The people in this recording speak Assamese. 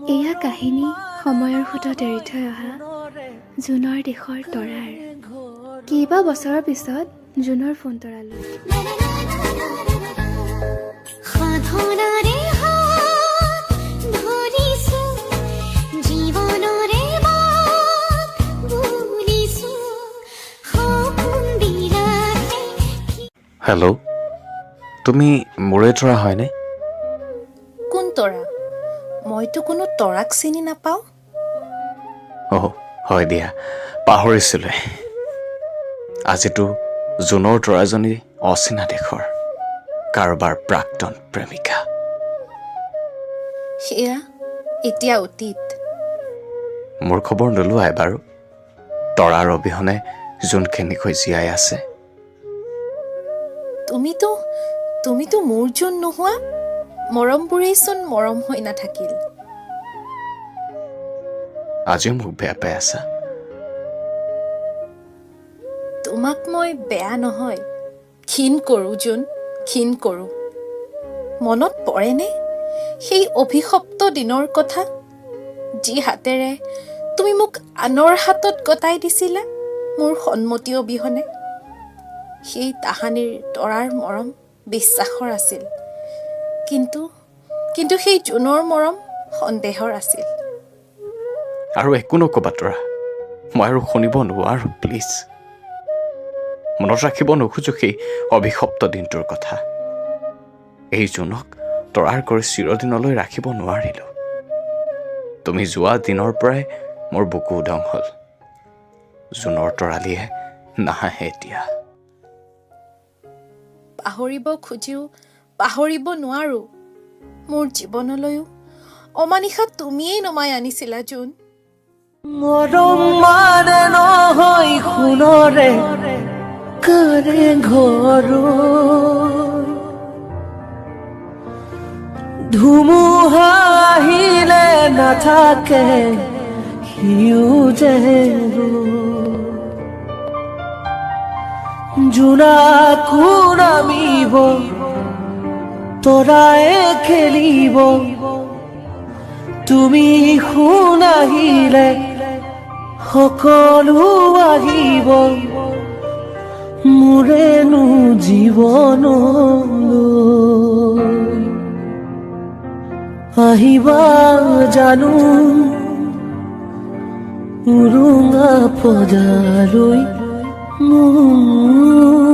এয়া কাহিনী সময়ৰ সোঁতত এৰি থৈ অহা জোনৰ দেশৰ তৰাৰ। কেইবা বছৰৰ পিছত জোনৰ ফোন তৰালৈ। সাধনাৰে হাত ধৰিছো, জীৱনৰে বাট বুলিছো, সপোন বিলাকে। হেল্ল', তুমি মোৰে তৰা হয়নে? কোন তৰা? মইতো কোনো তৰাক চিনি নাপাওঁ। অ' হয় দিয়া, পাহৰিছিলোঁৱে। আজিতো জোনৰ তৰাজনী অচিনা দেশৰ কাৰোবাৰ প্ৰাক্তন প্ৰেমিকা। সেয়া এতিয়া অতীত। মোৰ খবৰ নোলোৱাই বাৰু? তৰাৰ অবিহনে জোন কেনেকৈ জীয়াই আছে? তুমিতো মোৰ জোন নোহোৱা। মৰমবোৰেইচোন মৰম হৈ নাথাকিল। আজিও মোক বেয়া পাই আছা? তোমাক মই বেয়া নহয়, ঘিণ কৰোঁ জোন, ঘিণ কৰোঁ। মনত পৰেনে সেই অভিশপ্ত দিনৰ কথা, যি হাতেৰে তুমি মোক আনৰ হাতত গতাই দিছিলা মোৰ সন্মতি অবিহনে? সেই তাহানিৰ তৰাৰ মৰম বিশ্বাসৰ আছিল, কিন্তু সেই জোনৰ মৰম সন্দেহৰ আছিল। আৰু একো নক'বা তৰা, মই আৰু শুনিব নোৱাৰোঁ, প্লিজ। মনত ৰাখিব নোখোজো সেই অভিশপ্ত দিনটোৰ কথা। এই জোনক তৰাৰ কৰি চিৰদিনলৈ ৰাখিব নোৱাৰিলোঁ। তুমি যোৱা দিনৰ পৰাই মোৰ বুকু উদং হ'ল। জোনৰ তৰালিয়ে নাহাঁহে এতিয়া। পাহৰিব খুজিও পাহৰিব নোৱাৰো। মোৰ জীৱনলৈও অমানিশা তুমিয়েই নমাই আনিছিলা জোন। মৰম মানে নহয় সোণৰে কাৰেং ঘৰ, ধুমুহা আহিলে নাথাকে সিও যে। জোনাকো নামিব, তৰাই খেলিব, তুমি সোণ আহিলে সকলো আহিব মোৰেনো জীৱনলৈ। আহিবা জানো উৰুঙা পঁজালৈ মোৰ?